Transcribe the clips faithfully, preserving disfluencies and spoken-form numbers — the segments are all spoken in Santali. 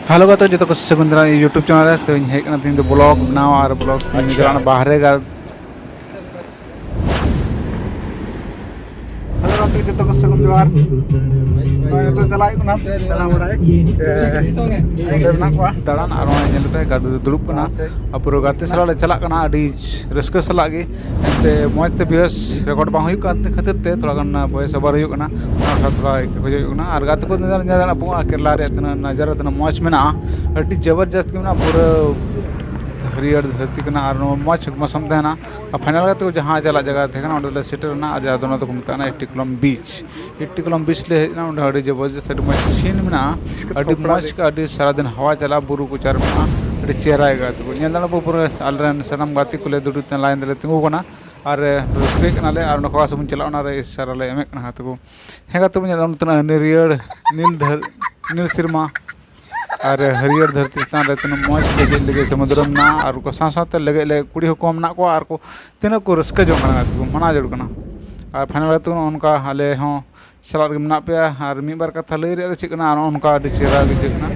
ᱦᱮᱞᱳ ᱜᱟᱛᱮ, ᱡᱚᱛᱚ ᱠᱚ ᱥᱟᱹᱜᱩᱱ ᱫᱟᱨᱟᱢ YouTube ᱪᱮᱱᱮᱞ ᱨᱮ᱾ ᱛᱮᱦᱮᱧ ᱦᱮᱡ ᱠᱟᱱᱟ ᱛᱮᱦᱮᱧ ᱫᱚ ᱵᱞᱚᱜ ᱵᱮᱱᱟᱣ ᱟᱨ ᱵᱞᱚᱜ ᱛᱮᱦᱮᱧ ᱟᱪᱪᱷᱟ᱾ ᱪᱟᱞᱟᱜ ᱠᱟᱱᱟ ᱵᱟᱦᱨᱮ ᱜᱟᱨ ᱦᱮᱞᱳ ᱜᱟᱛᱮ, ᱡᱚᱛᱚ ᱠᱚ ᱥᱟᱹᱜᱩᱱ ᱡᱚᱦᱟᱨ᱾ ᱱᱚᱜᱼᱚᱭ ᱱᱤᱛᱚᱜ ᱪᱟᱞᱟᱜ ᱦᱩᱭᱩᱜ ᱠᱟᱱᱟ ᱫᱟᱬᱟ ᱵᱟᱲᱟᱭ᱾ ᱮ, ᱚᱸᱰᱮ ᱢᱮᱱᱟᱜ ᱠᱚᱣᱟ᱾ ᱫᱟᱬᱟᱱ ᱟᱨ ᱱᱚᱜᱼᱚᱭ ᱧᱮᱞ ᱯᱮ ᱜᱟᱹᱰᱤ ᱨᱮ ᱫᱩᱲᱩᱵ ᱠᱟᱱᱟ᱾ ᱟᱨ ᱯᱩᱨᱟᱹ ᱜᱟᱛᱮ ᱥᱟᱞᱟᱜ ᱞᱮ ᱪᱟᱞᱟᱜ ᱠᱟᱱᱟ᱾ ᱟᱹᱰᱤ ᱨᱟᱹᱥᱠᱟᱹ ᱥᱟᱞᱟᱜ ᱜᱮ᱾ ᱮᱱᱛᱮ ᱢᱚᱡᱽ ᱛᱮ ᱵᱮᱥ ᱨᱮᱠᱚᱨᱰ ᱵᱟᱝ ᱦᱩᱭᱩᱜ ᱠᱟᱱ ᱠᱷᱟᱹᱛᱤᱨ ᱛᱮ ᱛᱷᱚᱲᱟ ᱜᱟᱱ voice over ᱦᱩᱭᱩᱜ ᱠᱟᱱᱟ᱾ ᱚᱱᱟ ᱛᱷᱚᱲᱟ ᱛᱷᱚᱲᱟ ᱤᱠᱟᱹ ᱠᱚ ᱦᱩᱭᱩᱜ ᱠᱟᱱᱟ᱾ ᱟᱨ ᱜᱟᱛᱮ ᱠᱚ ᱧᱮᱞ ᱧᱮᱞ ᱟᱵᱚ ᱠᱮᱨᱞᱟ ᱨᱮᱭᱟᱜ ᱛᱤᱱᱟᱹᱜ ᱱᱟᱡᱟᱨᱟ ᱛᱤᱱᱟᱹᱜ ᱢᱚᱡᱽ ᱢᱮᱱᱟᱜᱼᱟ, ᱟᱹᱰᱤ ᱡᱚᱵᱚᱨᱡᱚᱥᱛ ᱜᱮ ᱢᱮᱱᱟᱜᱼᱟ᱾ ᱯᱩᱨᱟᱹ ᱦᱟᱹᱨᱭᱟᱹᱲ ᱫᱷᱟᱹᱨᱛᱤ ᱠᱟᱱᱟ ᱟᱨ ᱱᱚᱣᱟ ᱢᱚᱡᱽ ᱢᱚᱥᱚᱢ ᱛᱟᱦᱮᱱᱟ᱾ ᱟᱨ ᱯᱷᱟᱭᱱᱟᱞ ᱠᱟᱛᱮ ᱠᱚ ᱡᱟᱦᱟᱸ ᱪᱟᱞᱟᱜ ᱡᱟᱭᱜᱟ ᱛᱟᱦᱮᱸ ᱠᱟᱱᱟ, ᱚᱸᱰᱮ ᱞᱮ ᱥᱮᱴᱮᱨ ᱮᱱᱟ᱾ ᱟᱨ ᱡᱟᱦᱟᱸ ᱫᱚ ᱚᱱᱟ ᱫᱚᱠᱚ ᱢᱮᱛᱟᱜ ᱠᱟᱱᱟ ᱮᱴᱤᱠᱞᱚᱢ ᱵᱤᱪ᱾ ᱮᱴᱤᱠᱞᱚᱢ ᱵᱤᱪ ᱞᱮ ᱦᱮᱡ ᱮᱱᱟ᱾ ᱚᱸᱰᱮ ᱟᱹᱰᱤ ᱡᱚᱵᱚᱨᱡᱚᱥᱛ, ᱟᱹᱰᱤ ᱢᱚᱡᱽ ᱥᱤᱱ ᱢᱮᱱᱟᱜᱼᱟ, ᱟᱹᱰᱤ ᱢᱚᱡᱽ, ᱟᱹᱰᱤ ᱥᱟᱨᱟᱫᱤᱱ ᱦᱟᱣᱟ ᱪᱟᱞᱟᱜᱼᱟ, ᱵᱩᱨᱩ ᱠᱚ ᱪᱟᱨ ᱢᱮᱱᱟᱜᱼᱟ, ᱟᱹᱰᱤ ᱪᱮᱦᱨᱟ ᱟᱹᱭᱠᱟᱹᱜᱼᱟ᱾ ᱛᱚ ᱧᱮᱞ ᱫᱟᱲᱮ ᱟᱵᱚ ᱯᱩᱨᱟᱹ ᱟᱞᱮᱨᱮᱱ ᱥᱟᱱᱟᱢ ᱜᱟᱛᱮ ᱠᱚᱞᱮ ᱫᱩᱲᱩᱵ ᱛᱮ ᱞᱟᱭᱤᱱ ᱨᱮᱞᱮ ᱛᱤᱸᱜᱩ ᱠᱟᱱᱟ ᱟᱨ ᱨᱟᱹᱥᱠᱟᱹᱭᱮᱫ ᱠᱟᱱᱟᱞᱮ᱾ ᱟᱨ ᱚᱸᱰᱮ ᱠᱷᱚᱱ ᱥᱩᱢᱩᱝ ᱪᱟᱞᱟᱜ ᱚᱱᱟ ᱨᱮ ᱤᱥᱟᱨᱟ ᱞᱮ ᱮᱢᱮᱫ ᱠᱟᱱᱟ᱾ ᱛᱚ ᱦᱮᱸ ᱜᱟᱛᱮ ᱵᱚᱱ ᱧᱮᱞ ᱫᱟ ᱛᱤᱱᱟᱹᱜ ᱦᱟᱹᱨᱭᱟᱹᱲ ᱱᱤᱞ ᱫᱷᱟᱹᱨ-, ᱱᱤᱞ ᱥᱮᱨᱢᱟ ᱟᱨ ᱦᱟᱹᱨᱭᱟᱹᱲ ᱫᱷᱟᱹᱨᱛᱤ ᱪᱮᱛᱟᱱ ᱨᱮ ᱛᱤᱱᱟᱹᱜ ᱢᱚᱡᱽ ᱞᱮᱜᱮᱡ ᱞᱮᱜᱮᱡ ᱥᱚᱢᱩᱫᱨᱚ ᱢᱮᱱᱟᱜᱼᱟ᱾ ᱟᱨ ᱠᱚ ᱥᱟᱶ ᱥᱟᱶᱛᱮ ᱞᱮᱜᱮᱡ ᱞᱮᱜᱮᱡ ᱠᱩᱲᱤ ᱦᱚᱸᱠᱚ ᱢᱮᱱᱟᱜ ᱠᱚᱣᱟ ᱟᱨ ᱠᱚ ᱛᱤᱱᱟᱹᱜ ᱠᱚ ᱨᱟᱹᱥᱠᱟᱹ ᱡᱚᱝ ᱠᱟᱱᱟ, ᱟᱨ ᱠᱚ ᱢᱟᱱᱟᱣ ᱡᱟᱹᱨᱩᱲ ᱠᱟᱱᱟ᱾ ᱟᱨ ᱯᱷᱟᱭᱱᱟᱞ ᱨᱮ ᱛᱚ ᱱᱚᱜᱼᱚ ᱱᱚᱝᱠᱟ ᱟᱞᱮ ᱦᱚᱸ ᱥᱟᱞᱟᱜ ᱨᱮᱜᱮ ᱢᱮᱱᱟᱜ ᱯᱮᱭᱟ᱾ ᱟᱨ ᱢᱤᱫ ᱵᱟᱨ ᱠᱟᱛᱷᱟ ᱞᱟᱹᱭ ᱨᱮᱭᱟᱜ ᱫᱚ ᱪᱮᱫ ᱠᱟᱱᱟ, ᱟᱨ ᱱᱚᱜᱼᱚ ᱱᱚᱝᱠᱟ ᱟᱹᱰᱤ ᱪᱮᱦᱨᱟ ᱜᱮ ᱟᱹᱭᱠᱟᱹᱜ ᱠᱟᱱᱟ᱾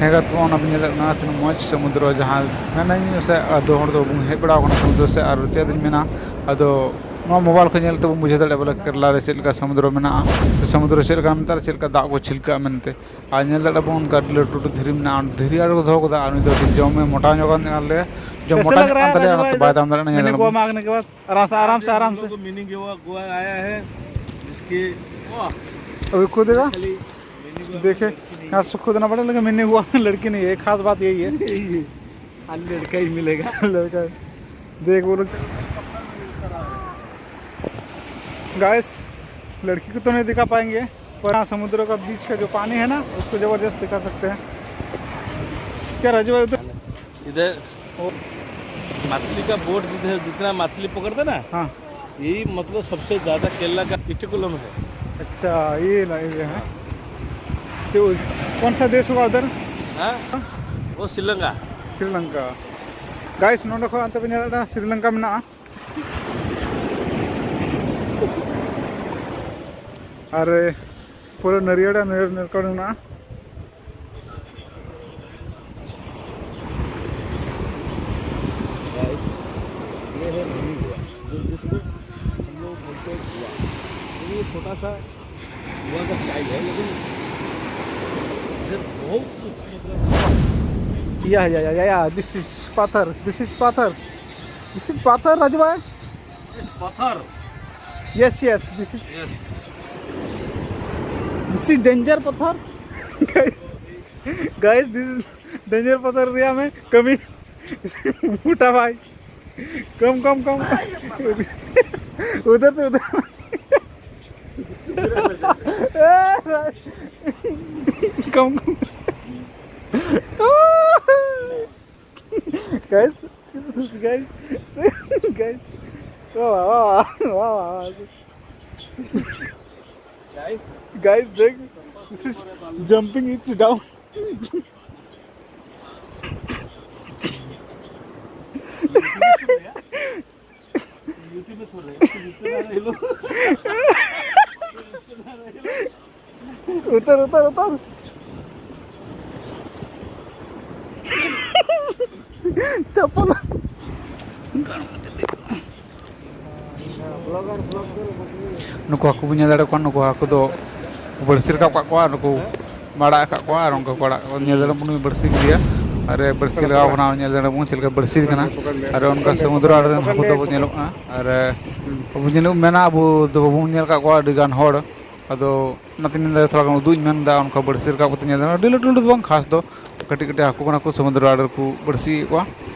ᱦᱮᱸ ᱜᱟᱛᱮ ᱠᱚ, ᱚᱱᱟ ᱵᱚᱱ ᱧᱮᱞᱮᱫ ᱠᱟᱱᱟ ᱛᱤᱱᱟᱹᱜ ᱢᱚᱡᱽ ᱥᱚᱢᱩᱫᱨᱚ, ᱡᱟᱦᱟᱸ ᱢᱮᱱᱟᱹᱧ ᱥᱮ ᱟᱫᱚ ᱦᱚᱲ ᱫᱚ ᱵᱟᱵᱚᱱ ᱦᱮᱡ ᱵᱟᱲᱟ ᱟᱠᱟᱱᱟ ᱥᱚᱢᱩᱫᱨᱚ ᱥᱮᱫ, ᱟᱨ ᱪᱮᱫ ᱤᱧ ᱢᱮᱱᱟ, ᱟᱫᱚ ᱱᱚᱣᱟ ᱢᱳᱵᱟᱭᱤᱞ ᱠᱷᱚᱱ ᱧᱮᱞ ᱛᱮᱵᱚᱱ ᱵᱩᱡᱷᱟᱹᱣ ᱫᱟᱲᱮᱭᱟᱜᱼᱟ ᱵᱚᱞᱮ ᱠᱮᱨᱞᱟ ᱨᱮ ᱪᱮᱫ ᱞᱮᱠᱟ ᱥᱚᱢᱩᱫᱨᱚ ᱢᱮᱱᱟᱜᱼᱟ, ᱥᱮ ᱥᱚᱢᱩᱫᱨᱚ ᱪᱮᱫ ᱞᱮᱠᱟ ᱢᱮᱱᱟᱜᱼᱟ, ᱪᱮᱫ ᱞᱮᱠᱟ ᱫᱟᱜ ᱠᱚ ᱪᱷᱤᱞᱠᱟᱹᱜᱼᱟ ᱢᱮᱱᱛᱮ᱾ ᱟᱨ ᱧᱮᱞ ᱫᱟᱲᱮᱭᱟᱜ ᱵᱚᱱ ᱚᱱᱠᱟ ᱟᱹᱰᱤ ᱞᱟᱹᱴᱩ ᱞᱟᱹᱴᱩ ᱫᱷᱤᱨᱤ ᱢᱮᱱᱟᱜᱼᱟ, ᱚᱸᱰᱮ ᱫᱷᱤᱨᱤ ᱟᱨ ᱠᱚ ᱫᱚᱦᱚ ᱠᱟᱫᱟ᱾ ᱟᱨ ᱩᱱᱤ ᱫᱚ ᱟᱹᱰᱤ ᱡᱚᱢᱮ ᱢᱚᱴᱟ ᱧᱚᱜ ᱠᱟᱱ ᱛᱟᱞᱮᱭᱟ, ᱡᱚᱢ ᱢᱚᱴᱟ ᱧᱚᱜ ᱠᱟᱱ ᱛᱟᱞᱮᱭᱟ, ᱚᱱᱟᱛᱮ ᱵᱟᱭ ᱫᱟᱢ ᱫᱟᱲᱮᱭᱟᱜ ᱠᱟᱱᱟ᱾ ᱧᱮᱞ ᱫᱟᱲᱮᱭᱟᱜ ᱵᱚᱱ᱾ ᱟᱨᱟᱢ ᱥᱮ, ᱟᱨᱟᱢ ᱥᱮ, ᱟᱨᱟᱢ ᱥᱮ᱾ ᱢᱤᱱᱤ ᱜᱳᱣᱟ ᱟᱭᱟ ᱦᱮ, ᱡᱤᱥᱠᱮ ᱟᱵᱷᱤ ᱠᱷᱩᱫ ᱫᱮᱠᱷᱟ, ᱠᱷᱟᱞᱤ ᱢᱤᱱᱤ ᱜᱳᱣᱟ ᱫᱮᱠᱷᱮ, ᱠᱷᱩᱫ ᱫᱮᱠᱷᱟ, ᱞᱟᱲᱠᱤ ᱱᱟᱦᱤ ᱦᱩᱣᱟ, ᱞᱟᱲᱠᱤ ᱱᱟᱦᱤ ᱦᱮ, ᱠᱷᱟᱥ ᱵᱟᱛ ᱭᱮᱦᱤ ᱦᱮ᱾ ᱟᱨ ᱞᱟᱲᱠᱟ ᱦᱤ ᱢᱤᱞᱮᱜᱟ᱾ ᱞᱟᱲᱠᱟ, ᱫᱮᱠᱷ ᱵᱚᱞᱮ, ᱜᱟᱭᱥ, ᱞᱟᱲᱠᱤ ᱠᱚ ᱛᱚ ᱱᱟᱦᱤ ᱫᱤᱠᱷᱟ ᱯᱟᱭᱮᱝᱜᱮ, ᱯᱚᱨᱟ ᱥᱚᱢᱩᱫᱨᱚ ᱠᱟ ᱵᱤᱪ ᱠᱟ ᱡᱚ ᱯᱟᱱᱤ ᱦᱮ ᱱᱟ, ᱩᱥᱠᱚ ᱡᱚᱵᱚᱨᱫᱚᱥᱛ ᱫᱤᱠᱷᱟ ᱥᱟᱠᱛᱮ ᱦᱮ᱾ ᱠᱭᱟ ᱨᱟᱡᱩ ᱵᱷᱟᱭ ᱩᱫᱷᱟᱨ? ᱤᱫᱷᱟᱨ ᱢᱟᱪᱷᱞᱤ ᱠᱟ ᱵᱳᱴ, ᱡᱤᱛᱱᱟ ᱢᱟᱪᱷᱞᱤ ᱯᱚᱠᱚᱲᱛᱮ ᱱᱟ, ᱦᱮ, ᱭᱮᱦᱤ ᱢᱚᱛᱞᱚᱵ ᱥᱚᱵᱥᱮ ᱡᱟᱫᱟ ᱠᱮᱨᱞᱟ ᱠᱟ ᱮᱴᱤᱠᱩᱞᱚᱢ ᱦᱮ᱾ ᱟᱪᱪᱷᱟ, ᱭᱮ ᱱᱟ ᱭᱮ ᱦᱮ. ᱠᱚᱱ ᱥᱟ ᱫᱮᱥ ᱦᱩᱣᱟ ᱩᱫᱷᱟᱨ? ᱦᱮ, ᱥᱨᱤᱞᱚᱝᱠᱟ᱾ ᱥᱨᱤᱞᱚᱝᱠᱟ᱾ ᱜᱟᱭᱥ, ᱱᱚᱰᱮ ᱠᱷᱚᱱ ᱚᱱᱛᱮ ᱯᱮ ᱧᱮᱞ ᱫᱟ ᱥᱨᱤᱞᱚᱝᱠᱟ ᱢᱮᱱᱟᱜᱼᱟ᱾ ᱟᱨ ᱯᱩᱨᱟᱹ ᱱᱟᱹᱨᱭᱟᱹᱲ ᱱᱟᱹᱨᱭᱟᱹᱲ ᱢᱮᱱᱟᱜᱼᱟ᱾ ये छोटा सा हुआ का स्टाइल है, लेकिन इधर बहुत, मतलब, या या या या या, this is पत्थर, this is पत्थर, this is पत्थर, राजू भाई। पत्थर। Yes, yes, this is, yes, this is danger पत्थर। Guys, this is danger पत्थर area में कमी। मोटा भाई, कम, कम, कम। उधर से उधर। कम, कम। Guys, guys, guys। वाह, वाह, वाह, वाह, वाह। Guys, देख, this is jumping it down। उतर, उतर, उतर। चप्पल। ᱱᱩᱠᱩ ᱦᱟᱹᱠᱩ ᱵᱚᱱ ᱧᱮᱞ ᱫᱟᱲᱮᱭᱟᱠᱚ ᱠᱟᱱᱟ, ᱱᱩᱠᱩ ᱦᱟᱹᱠᱩ ᱫᱚ ᱵᱟᱹᱲᱥᱤ ᱨᱟᱠᱟᱵ ᱠᱟᱜ ᱠᱚᱣᱟ, ᱱᱩᱠᱩ ᱟᱲᱟᱜ ᱟᱠᱟᱫ ᱠᱚᱣᱟ᱾ ᱟᱨ ᱚᱱᱠᱟ ᱠᱚ ᱟᱲᱟᱜ, ᱧᱮᱞ ᱫᱟᱲᱮᱭᱟᱜ ᱵᱚᱱ, ᱱᱩᱭ ᱵᱟᱹᱲᱥᱤ ᱠᱮᱫᱮᱭᱟ᱾ ᱟᱨ ᱵᱟᱹᱲᱥᱤ ᱞᱟᱜᱟᱣ ᱠᱟᱱᱟ, ᱧᱮᱞ ᱫᱟᱲᱮᱭᱟᱜ ᱵᱚᱱ ᱪᱮᱫ ᱞᱮᱠᱟ ᱵᱟᱹᱲᱥᱤ ᱠᱟᱱᱟ᱾ ᱟᱨ ᱚᱱᱠᱟ ᱥᱚᱢᱩᱫᱨᱚ ᱟᱲᱮ ᱨᱮᱱ ᱦᱟᱹᱠᱩ ᱫᱚᱵᱚᱱ ᱧᱮᱞᱚᱜ ᱠᱟᱱᱟ᱾ ᱟᱨ ᱟᱵᱚ ᱧᱮᱞᱚᱜ ᱢᱮᱱᱟ, ᱟᱵᱚ ᱫᱚ ᱵᱟᱵᱚᱱ ᱧᱮᱞ ᱟᱠᱟᱫ ᱠᱚᱣᱟ ᱟᱹᱰᱤ ᱜᱟᱱ ᱦᱚᱲ᱾ ᱟᱫᱚ ᱚᱱᱟᱛᱮ ᱢᱮᱱᱫᱟ, ᱛᱷᱚᱲᱟ ᱜᱟᱱ ᱩᱫᱩᱜ ᱤᱧ ᱢᱮᱱᱫᱟ᱾ ᱚᱱᱠᱟ ᱵᱟᱹᱲᱥᱤ ᱨᱟᱠᱟᱵ ᱠᱟᱛᱮ ᱧᱮᱞ ᱫᱟᱲᱮᱭᱟᱜᱼᱟ, ᱟᱹᱰᱤ ᱞᱟᱹᱴᱩ ᱞᱟᱹᱴᱩ ᱫᱚ ᱵᱟᱝ, ᱠᱷᱟᱥ ᱫᱚ ᱠᱟᱹᱴᱤᱡ ᱠᱟᱹᱴᱤᱡ ᱦᱟᱹᱠᱩ ᱠᱟᱱᱟ ᱠᱚ, ᱥᱚᱢᱩᱫᱨᱚ ᱟᱲᱮ ᱨᱮᱠᱚ ᱵᱟᱹᱲᱥᱤᱭᱮᱫ ᱠᱚᱣᱟ᱾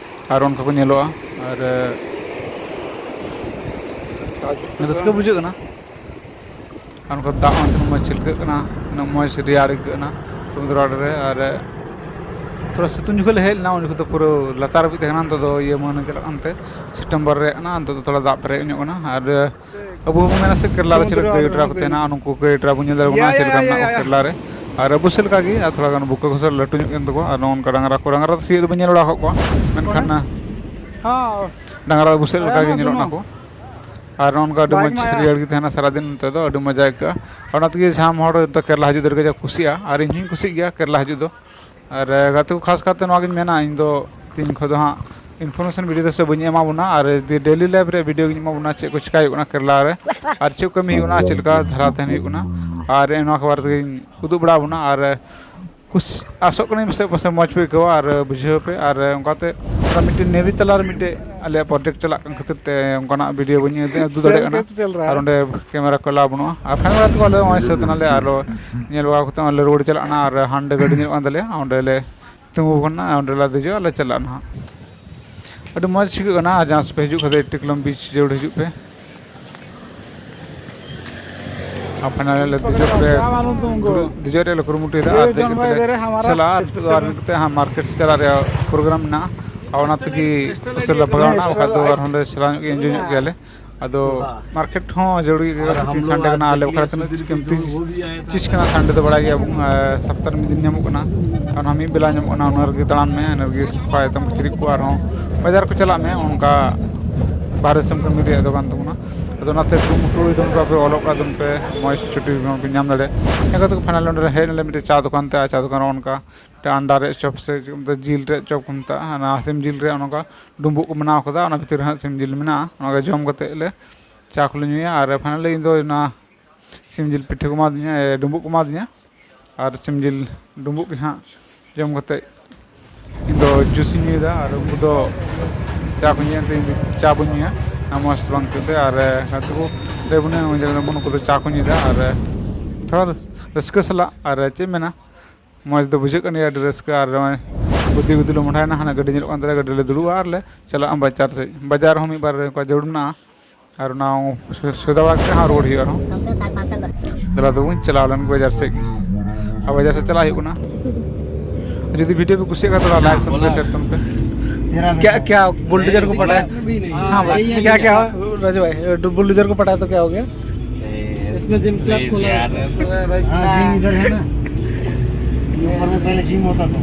ᱟᱨ ᱚᱱᱠᱟ ᱠᱚ ᱧᱮᱞᱚᱜᱼᱟ᱾ ᱟᱨ ᱨᱟᱹᱥᱠᱟᱹ ᱵᱩᱡᱷᱟᱹᱜ ᱠᱟᱱᱟ᱾ ᱟᱨ ᱱᱚᱝᱠᱟ ᱫᱟᱜ ᱦᱚᱸ ᱛᱤᱱᱟᱹᱜ ᱢᱚᱡᱽ ᱪᱷᱤᱞᱠᱟᱹᱜ ᱠᱟᱱᱟ, ᱛᱤᱱᱟᱹᱜ ᱢᱚᱡᱽ ᱨᱮᱭᱟᱲ ᱟᱹᱭᱠᱟᱹᱜ ᱠᱟᱱᱟ ᱥᱚᱢᱩᱫᱨᱚ ᱟᱲᱮ ᱨᱮ᱾ ᱟᱨ ᱛᱷᱚᱲᱟ ᱥᱤᱛᱩᱝ ᱡᱚᱠᱷᱚᱱ ᱞᱮ ᱦᱮᱡ ᱞᱮᱱᱟ, ᱩᱱ ᱡᱚᱠᱷᱚᱱ ᱫᱚ ᱯᱩᱨᱟᱹ ᱞᱟᱛᱟᱨ ᱦᱟᱹᱵᱤᱡ ᱛᱟᱦᱮᱸ ᱠᱟᱱᱟ᱾ ᱱᱤᱛᱚᱜ ᱫᱚ ᱤᱭᱟᱹ ᱢᱟᱹᱦᱱᱟᱹ ᱪᱟᱞᱟᱜ ᱠᱟᱱᱛᱮ ᱥᱮᱯᱴᱮᱢᱵᱚᱨ ᱨᱮ ᱠᱟᱱᱟ, ᱱᱤᱛᱚᱜ ᱫᱚ ᱛᱷᱚᱲᱟ ᱫᱟᱜ ᱯᱮᱨᱮᱡ ᱧᱚᱜ ᱠᱟᱱᱟ᱾ ᱟᱨ ᱟᱵᱚ ᱦᱚᱸᱵᱚᱱ ᱢᱮᱱᱟ ᱥᱮ ᱠᱮᱨᱞᱟ ᱨᱮ ᱪᱮᱫ ᱞᱮᱠᱟ ᱜᱟᱹᱭ ᱰᱨᱟ ᱠᱚ ᱛᱟᱦᱮᱱᱟ, ᱱᱩᱠᱩ ᱜᱟᱹᱭ ᱰᱨᱟ ᱵᱚᱱ ᱧᱮᱞ ᱫᱟᱲᱮᱭᱟᱠᱚ ᱠᱟᱱᱟ ᱪᱮᱫ ᱞᱮᱠᱟ ᱢᱮᱱᱟᱜ ᱠᱚᱣᱟ ᱠᱮᱨᱞᱟ ᱨᱮ᱾ ᱟᱨ ᱟᱵᱚ ᱥᱮᱫ ᱞᱮᱠᱟ ᱜᱮ, ᱟᱨ ᱛᱷᱚᱲᱟ ᱜᱟᱱ ᱵᱩᱠᱟᱹ ᱠᱚ ᱥᱟᱞᱟᱜ ᱞᱟᱹᱴᱩ ᱧᱚᱜ ᱠᱟᱱ ᱛᱟᱠᱚᱣᱟ᱾ ᱟᱨ ᱱᱚᱜᱼᱚ ᱱᱚᱝᱠᱟ ᱰᱟᱝᱨᱟ ᱠᱚ, ᱰᱟᱝᱨᱟ ᱫᱚ ᱥᱤᱭᱳᱜ ᱫᱚᱵᱚᱱ ᱧᱮᱞ ᱵᱟᱲᱟ ᱟᱠᱟᱫ ᱠᱚᱣᱟ, ᱢᱮᱱᱠᱷᱟᱱ ᱰᱟᱝᱨᱟ ᱫᱚ ᱟᱵᱚ ᱥᱮᱫ ᱞᱮᱠᱟ ᱜᱮ ᱧᱮᱞᱚᱜ ᱠᱟᱱᱟ ᱠᱚ᱾ ᱟᱨ ᱱᱚᱜᱼᱚ ᱱᱚᱝᱠᱟ ᱟᱹᱰᱤ ᱢᱚᱡᱽ ᱦᱟᱹᱨᱭᱟᱹᱲ ᱜᱮ ᱛᱟᱦᱮᱱᱟ ᱥᱟᱨᱟᱫᱤᱱ ᱱᱚᱛᱮ ᱫᱚ, ᱟᱹᱰᱤ ᱢᱚᱡᱟ ᱟᱹᱭᱠᱟᱹᱜᱼᱟ᱾ ᱚᱱᱟ ᱛᱮᱜᱮ ᱡᱟᱦᱟᱸ ᱦᱚᱲ ᱱᱚᱛᱮ ᱠᱮᱨᱞᱟ ᱦᱤᱡᱩᱜ ᱫᱚ ᱟᱹᱰᱤ ᱠᱟᱡᱟᱠ ᱠᱩᱥᱤᱜᱼᱟ, ᱟᱨ ᱤᱧ ᱦᱚᱸᱧ ᱠᱩᱥᱤᱜ ᱜᱮᱭᱟ ᱠᱮᱨᱞᱟ ᱦᱤᱡᱩᱜ ᱫᱚ᱾ ᱟᱨ ᱜᱟᱛᱮ ᱠᱚ, ᱠᱷᱟᱥ ᱠᱟᱨᱛᱮ ᱱᱚᱣᱟ ᱜᱤᱧ ᱢᱮᱱᱟ, ᱤᱧ ᱫᱚ ᱛᱤᱦᱤᱧ ᱠᱷᱚᱱ ᱫᱚ ᱦᱟᱸᱜ ᱤᱱᱯᱷᱚᱨᱢᱮᱥᱚᱱ ᱵᱷᱤᱰᱤᱭᱳ ᱫᱚ ᱥᱮ ᱵᱟᱹᱧ ᱮᱢᱟ ᱵᱚᱱᱟ, ᱟᱨ ᱡᱩᱫᱤ ᱰᱮᱞᱤ ᱞᱟᱭᱤᱯᱷ ᱨᱮ ᱵᱷᱤᱰᱤᱭᱳ ᱜᱤᱧ ᱮᱢᱟ ᱵᱚᱱᱟ, ᱪᱮᱫ ᱠᱚ ᱪᱤᱠᱟ ᱦᱩᱭᱩᱜ ᱠᱟᱱᱟ ᱠᱮᱨᱟᱞᱟ ᱨᱮ, ᱟᱨ ᱪᱮᱫ ᱠᱟᱹᱢᱤ ᱦᱩᱭᱩᱜ ᱠᱟᱱᱟ, ᱪᱮᱫ ᱞᱮᱠᱟ ᱫᱷᱟᱨᱟ ᱛᱟᱦᱮᱱ ᱦᱩᱭᱩᱜ ᱠᱟᱱᱟ, ᱟᱨ ᱱᱚᱣᱟ ᱠᱚ ᱵᱟᱨᱮ ᱛᱮᱜᱮᱧ ᱩᱫᱩᱜ ᱵᱟᱲᱟ ᱵᱚᱱᱟ᱾ ᱟᱨ ᱠᱩᱥ ᱟᱥᱚᱜ ᱠᱟᱹᱱᱟᱹᱧ ᱯᱟᱥᱮᱡ, ᱯᱟᱥᱮᱡ ᱢᱚᱡᱽ ᱯᱮ ᱟᱹᱭᱠᱟᱹᱣᱟ ᱟᱨ ᱵᱩᱡᱷᱟᱹᱣ ᱯᱮ᱾ ᱟᱨ ᱚᱱᱠᱟᱛᱮ ᱢᱤᱫᱴᱮᱱ ᱱᱮᱵᱷᱤ ᱛᱟᱞᱟ ᱨᱮ ᱢᱤᱫᱴᱮᱡ ᱟᱞᱮᱭᱟᱜ ᱯᱨᱚᱡᱮᱠᱴ ᱪᱟᱞᱟᱜ ᱠᱟᱱ ᱠᱷᱟᱹᱛᱤᱨ ᱛᱮ ᱚᱱᱠᱟᱱᱟᱜ ᱵᱷᱤᱰᱤᱭᱳ ᱵᱟᱹᱧ ᱩᱫᱩᱜ ᱫᱟᱲᱮᱭᱟᱜ ᱠᱟᱱᱟ᱾ ᱟᱨ ᱚᱸᱰᱮ ᱠᱮᱢᱮᱨᱟ ᱠᱚ ᱮᱞᱟᱣ ᱵᱟᱹᱱᱩᱜᱼᱟ᱾ ᱟᱨ ᱯᱷᱟᱭᱱᱟᱞ ᱠᱟᱛᱮ ᱟᱞᱮ ᱱᱚᱜᱼᱚᱭ ᱥᱟᱹᱛ ᱮᱱᱟᱞᱮ, ᱟᱨ ᱧᱮᱞ ᱵᱟᱲᱟ ᱠᱟᱛᱮ ᱞᱮ ᱨᱩᱣᱟᱹᱲ ᱪᱟᱞᱟᱜ ᱠᱟᱱᱟ᱾ ᱟᱨ ᱦᱟᱸᱰᱮ ᱜᱟᱹᱰᱤ ᱧᱮᱞᱚᱜ ᱠᱟᱱ ᱛᱟᱞᱮᱭᱟ, ᱚᱸᱰᱮ ᱞᱮ ᱛᱤᱸᱜᱩ ᱠᱟᱱᱟ, ᱚᱸᱰᱮ ᱞᱮ ᱫᱮᱡᱚᱜᱼᱟ, ᱞᱮ ᱪᱟᱞᱟᱜᱼᱟ ᱱᱟᱦᱟᱜ᱾ ᱟᱹᱰᱤ ᱢᱚᱡᱽ ᱴᱷᱤᱠᱟᱹᱜ ᱠᱟᱱᱟ᱾ ᱟᱨ ᱡᱟᱦᱟᱸ ᱥᱮᱫ ᱯᱮ ᱦᱤᱡᱩᱜ ᱠᱷᱟᱱ ᱫᱚ ᱴᱤᱠᱞᱚᱢ ᱵᱤᱪ ᱡᱟᱹᱨᱩᱲ ᱦᱤᱡᱩᱜ ᱯᱮ᱾ ᱟᱨ ᱯᱷᱟᱭᱱᱟᱞ ᱞᱮ ᱫᱮᱡᱚᱜ ᱨᱮ, ᱫᱩᱲᱩᱵ, ᱫᱮᱡᱚᱜ ᱨᱮᱭᱟᱜ ᱞᱮ ᱠᱩᱨᱩᱢᱩᱴᱩᱭᱮᱫᱟ᱾ ᱟᱨ ᱫᱮᱡ ᱠᱟᱛᱮ ᱞᱮ ᱪᱟᱞᱟᱜᱼᱟ᱾ ᱟᱨ ᱱᱤᱛᱚᱜ ᱫᱚ ᱟᱨ ᱢᱤᱫ ᱠᱟᱛᱮ ᱦᱟᱸᱜ ᱢᱟᱨᱠᱮᱴ ᱥᱮᱫ ᱪᱟᱞᱟᱜ ᱨᱮᱭᱟᱜ ᱯᱨᱳᱜᱨᱟᱢ ᱢᱮᱱᱟᱜᱼᱟ᱾ ᱟᱨ ᱚᱱᱟ ᱛᱮᱜᱮ ᱩᱥᱟᱹᱨᱟ ᱞᱮ ᱵᱷᱟᱜᱟᱣᱱᱟ, ᱵᱟᱠᱷᱟᱡ ᱫᱚ ᱟᱨᱦᱚᱸ ᱞᱮ ᱪᱟᱞᱟᱣ ᱧᱚᱜ ᱜᱮᱭᱟ, ᱮᱱᱡᱚᱭ ᱧᱚᱜ ᱜᱮᱭᱟᱞᱮ᱾ ᱟᱫᱚ ᱢᱟᱨᱠᱮᱴ ᱦᱚᱸ ᱡᱟᱹᱨᱩᱲ ᱜᱮ, ᱥᱟᱱᱰᱮ ᱠᱟᱱᱟ, ᱟᱞᱮ ᱵᱟᱠᱷᱨᱟ ᱛᱤᱱᱟᱹᱜ ᱠᱤᱢᱛᱤ ᱪᱤᱡᱽ ᱠᱟᱱᱟ᱾ ᱥᱟᱱᱰᱮ ᱫᱚ ᱵᱟᱲᱟᱭ ᱜᱮᱭᱟ ᱵᱚᱱ, ᱟᱨ ᱥᱚᱯᱛᱟᱦ ᱨᱮ ᱢᱤᱫ ᱫᱤᱱ ᱧᱟᱢᱚᱜ ᱠᱟᱱᱟ᱾ ᱟᱨ ᱚᱱᱟ ᱢᱤᱫ ᱵᱮᱞᱟ ᱧᱟᱢᱚᱜ ᱠᱟᱱᱟ, ᱚᱱᱟ ᱨᱮᱜᱮ ᱫᱟᱬᱟᱱ ᱢᱮ, ᱤᱱᱟᱹ ᱨᱮᱜᱮ ᱥᱟᱯᱷᱟ ᱮᱛᱟᱢ ᱠᱤᱪᱨᱤᱡ ᱠᱚ᱾ ᱟᱨᱦᱚᱸ ᱵᱟᱡᱟᱨ ᱠᱚ ᱪᱟᱞᱟᱜ ᱢᱮ, ᱚᱱᱠᱟ ᱵᱟᱦᱨᱮ ᱫᱤᱥᱚᱢ ᱠᱟᱹᱢᱤ ᱨᱮᱭᱟᱜ ᱫᱚ ᱠᱟᱱ ᱛᱟᱵᱚᱱᱟ᱾ ᱟᱫᱚ ᱚᱱᱟᱛᱮ ᱠᱩᱨᱩᱢᱩᱴᱩᱭ ᱛᱟᱵᱚᱱ ᱯᱮ, ᱟᱯᱮ ᱚᱞᱚᱜ ᱯᱟᱲᱦᱟᱜ ᱛᱟᱵᱚᱱ ᱯᱮ, ᱢᱚᱡᱽ ᱪᱷᱩᱴᱤ ᱵᱚᱱ ᱧᱟᱢ ᱫᱟᱲᱮᱭᱟᱜᱼᱟ᱾ ᱮᱱᱠᱷᱟᱱ ᱫᱚ ᱯᱷᱟᱭᱱᱟᱞ ᱚᱸᱰᱮ ᱦᱮᱡ ᱱᱟᱞᱮ ᱢᱤᱫᱴᱮᱡ ᱪᱟ ᱫᱚᱠᱟᱱ ᱛᱮ, ᱟᱨ ᱪᱟ ᱫᱚᱠᱟᱱ ᱨᱮ ᱚᱱᱠᱟ ᱢᱤᱫᱴᱮᱡ ᱟᱱᱰᱟ ᱨᱮᱭᱟᱜ ᱪᱚᱯ ᱥᱮ ᱪᱮᱫ ᱠᱚ ᱢᱮᱛᱟᱜᱼᱟ, ᱡᱤᱞ ᱨᱮᱭᱟᱜ ᱪᱚᱯ ᱠᱚ ᱢᱮᱛᱟᱜᱼᱟ, ᱚᱱᱟ ᱥᱤᱢ ᱡᱤᱞ ᱨᱮᱭᱟᱜ ᱚᱱᱠᱟ ᱰᱩᱸᱵᱩᱜ ᱠᱚ ᱵᱮᱱᱟᱣ ᱠᱟᱫᱟ, ᱚᱱᱟ ᱵᱷᱤᱛᱤᱨ ᱨᱮ ᱦᱟᱸᱜ ᱥᱤᱢ ᱡᱤᱞ ᱢᱮᱱᱟᱜᱼᱟ᱾ ᱚᱱᱟ ᱠᱚ ᱡᱚᱢ ᱠᱟᱛᱮᱫ ᱞᱮ ᱪᱟ ᱠᱚᱞᱮ ᱧᱩᱭᱟ᱾ ᱟᱨ ᱯᱷᱟᱭᱱᱟᱞᱤ ᱤᱧ ᱫᱚ ᱚᱱᱟ ᱥᱤᱢ ᱡᱤᱞ ᱯᱤᱴᱷᱟᱹ ᱠᱚ ᱮᱢᱟᱫᱤᱧᱟ, ᱮ, ᱰᱩᱸᱵᱩᱜ ᱠᱚ ᱮᱢᱟᱫᱤᱧᱟ᱾ ᱟᱨ ᱥᱤᱢ ᱡᱤᱞ ᱰᱩᱸᱵᱩᱜ ᱜᱮ ᱦᱟᱸᱜ ᱡᱚᱢ ᱠᱟᱛᱮᱫ ᱤᱧ ᱫᱚ ᱡᱩᱥ ᱤᱧ ᱧᱩᱭᱮᱫᱟ᱾ ᱟᱨ ᱩᱱᱠᱩ ᱫᱚ ᱪᱟ ᱠᱚ ᱧᱩᱭᱟ, ᱤᱧ ᱫᱚ ᱪᱟ ᱵᱟᱹᱧ ᱧᱩᱭᱟ, ᱚᱱᱟ ᱢᱚᱡᱽ ᱵᱟᱝ ᱟᱹᱭᱠᱟᱹᱜ ᱛᱮ᱾ ᱟᱨ, ᱮ, ᱜᱟᱛᱮ ᱠᱚ ᱞᱟᱹᱭ ᱵᱚᱱᱟ, ᱩᱱᱠᱩ ᱫᱚ ᱪᱟ ᱠᱚ ᱧᱩᱭᱮᱫᱟ᱾ ᱟᱨ, ᱮ, ᱛᱷᱚᱲᱟ ᱨᱟᱹᱥᱠᱟᱹ ᱥᱟᱞᱟᱜ, ᱟᱨ, ᱮ, ᱪᱮᱫ ᱮᱢ ᱢᱮᱱᱟ, ᱢᱚᱡᱽ ᱫᱚ ᱵᱩᱡᱷᱟᱹᱜ ᱠᱟᱱ ᱜᱮᱭᱟ, ᱟᱹᱰᱤ ᱨᱟᱹᱥᱠᱟᱹ᱾ ᱟᱨ ᱱᱚᱜᱼᱚᱭ ᱜᱩᱫᱤ ᱜᱩᱫᱤ ᱞᱮ ᱢᱚᱦᱰᱟᱭᱮᱱᱟ, ᱦᱟᱱᱟ ᱜᱟᱹᱰᱤ ᱧᱮᱞᱚᱜ ᱠᱟᱱ ᱛᱟᱞᱮᱭᱟ, ᱜᱟᱹᱰᱤ ᱞᱮ ᱫᱩᱲᱩᱵᱼᱟ ᱟᱨ ᱞᱮ ᱪᱟᱞᱟᱜᱼᱟ ᱵᱟᱡᱟᱨ ᱥᱮᱫ᱾ ᱵᱟᱡᱟᱨ ᱦᱚᱸ ᱢᱤᱫ ᱵᱟᱨ ᱚᱱᱠᱟ ᱡᱟᱹᱨᱩᱲ ᱢᱮᱱᱟᱜᱼᱟ, ᱟᱨ ᱚᱱᱟ ᱥᱚ-, ᱥᱚᱭᱫᱟ ᱵᱟᱲᱟ ᱠᱟᱛᱮ ᱦᱟᱸᱜ ᱨᱩᱣᱟᱹᱲ ᱦᱩᱭᱩᱜᱼᱟ ᱟᱨᱦᱚᱸ᱾ ᱫᱮᱞᱟ ᱛᱚᱵᱮ ᱵᱚᱱ ᱪᱟᱞᱟᱣ ᱞᱮᱱ ᱵᱟᱡᱟᱨ ᱥᱮᱫ ᱜᱮ᱾ ᱟᱨ ᱵᱟᱡᱟᱨ ᱥᱮᱫ ᱪᱟᱞᱟᱜ ᱦᱩᱭᱩᱜ ᱠᱟᱱᱟ᱾ ᱡᱩᱫᱤ ᱵᱷᱤᱰᱤᱭᱳ ᱯᱮ ᱠᱩᱥᱤᱭᱟᱜ ᱠᱷᱟᱱ, ᱛᱷᱚᱲᱟ ᱞᱟᱭᱤᱠ ᱛᱟᱵᱚᱱ ᱯᱮ, ᱥᱮᱭᱟᱨ ᱛᱟᱵᱚᱱ ᱯᱮ᱾ क्या, क्या बुलडोजर को पटा है? हाँ भाई, क्या, क्या हो, राजू भाई, बुलडोजर को पटा है तो क्या हो गया? इसमें जिम क्लब खोला है। हाँ, जिम इधर है ना। ये ऊपर में पहले जिम होता था।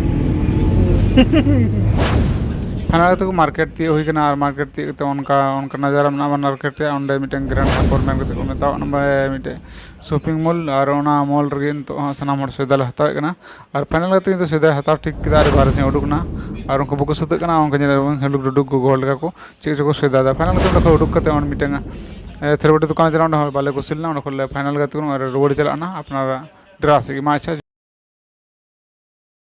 ᱯᱷᱟᱭᱱᱟᱞ ᱠᱟᱛᱮ ᱠᱚ ᱢᱟᱨᱠᱮᱴ ᱛᱤᱭᱳᱜ ᱦᱩᱭ ᱠᱟᱱᱟ᱾ ᱟᱨ ᱢᱟᱨᱠᱮᱴ ᱛᱤᱭᱳᱜ ᱠᱟᱛᱮ ᱚᱱᱠᱟ, ᱚᱱᱠᱟ ᱱᱟᱡᱟᱨᱟ ᱢᱮᱱᱟᱜᱼᱟ ᱢᱟᱨᱠᱮᱴ ᱨᱮ᱾ ᱚᱸᱰᱮ ᱢᱤᱫᱴᱮᱱ ᱜᱨᱮᱱᱰ ᱦᱟᱯᱚᱨ ᱢᱮᱱ ᱠᱟᱛᱮ ᱠᱚ ᱢᱮᱛᱟᱣᱟᱜ ᱠᱟᱱᱟ, ᱢᱟᱱᱮ ᱢᱤᱫᱴᱮᱱ ᱥᱚᱯᱤᱝ ᱢᱚᱞ, ᱟᱨ ᱚᱱᱟ ᱢᱚᱞ ᱨᱮᱜᱮ ᱱᱤᱛᱚᱜ ᱦᱟᱸᱜ ᱥᱟᱱᱟᱢ ᱦᱚᱲ ᱥᱚᱭᱫᱟ ᱞᱮ ᱦᱟᱛᱟᱣᱮᱫ ᱠᱟᱱᱟ᱾ ᱟᱨ ᱯᱷᱟᱭᱱᱟᱞ ᱠᱟᱛᱮ ᱱᱤᱛᱚᱜ ᱥᱚᱭᱫᱟᱭ ᱦᱟᱛᱟᱣ ᱴᱷᱤᱠ ᱠᱮᱫᱟ ᱟᱨ ᱵᱟᱦᱨᱮ ᱥᱮᱫ ᱩᱰᱩᱠ ᱮᱱᱟ᱾ ᱟᱨ ᱩᱱᱠᱩ ᱵᱟᱠᱚ ᱥᱟᱹᱛᱟᱹᱜ ᱠᱟᱱᱟ, ᱚᱱᱠᱟ ᱧᱮᱞ ᱵᱚᱱ ᱦᱟᱹᱞᱩᱠ ᱰᱩᱰᱩᱠ ᱜᱚᱜᱚ ᱦᱚᱲ ᱞᱮᱠᱟ ᱠᱚ ᱪᱮᱫ ᱪᱚᱠᱚ ᱥᱚᱭᱫᱟᱭᱮᱫᱟ᱾ ᱯᱷᱟᱭᱱᱟᱞ ᱠᱟᱛᱮ ᱚᱸᱰᱮ ᱠᱷᱚᱱ ᱩᱰᱩᱠ ᱠᱟᱛᱮ ᱚᱸᱰᱮ ᱢᱤᱫᱴᱟᱝ ᱮ, ᱛᱷᱟᱹᱨᱤ ᱵᱟᱹᱴᱤ ᱫᱚᱠᱟᱱ ᱪᱟᱞᱟᱣ, ᱚᱸᱰᱮ ᱦᱚᱸ ᱵᱟᱞᱮ ᱠᱩᱥᱤ ᱞᱮᱱᱟ᱾ ᱚᱸᱰᱮ ᱠᱷᱚᱱ ᱞᱮ ᱯᱷᱟᱭᱱᱟᱞ ᱠᱟᱛᱮ ᱠᱚ ᱨᱩᱣᱟᱹᱲ ᱪᱟᱞᱟᱜ ᱠᱟᱱᱟ ᱟᱯᱱᱟᱨᱟᱜ ᱰᱮᱨᱟ ᱥᱮᱫ ᱜᱮ᱾ ᱢᱟ ᱟᱪᱪᱷᱟ,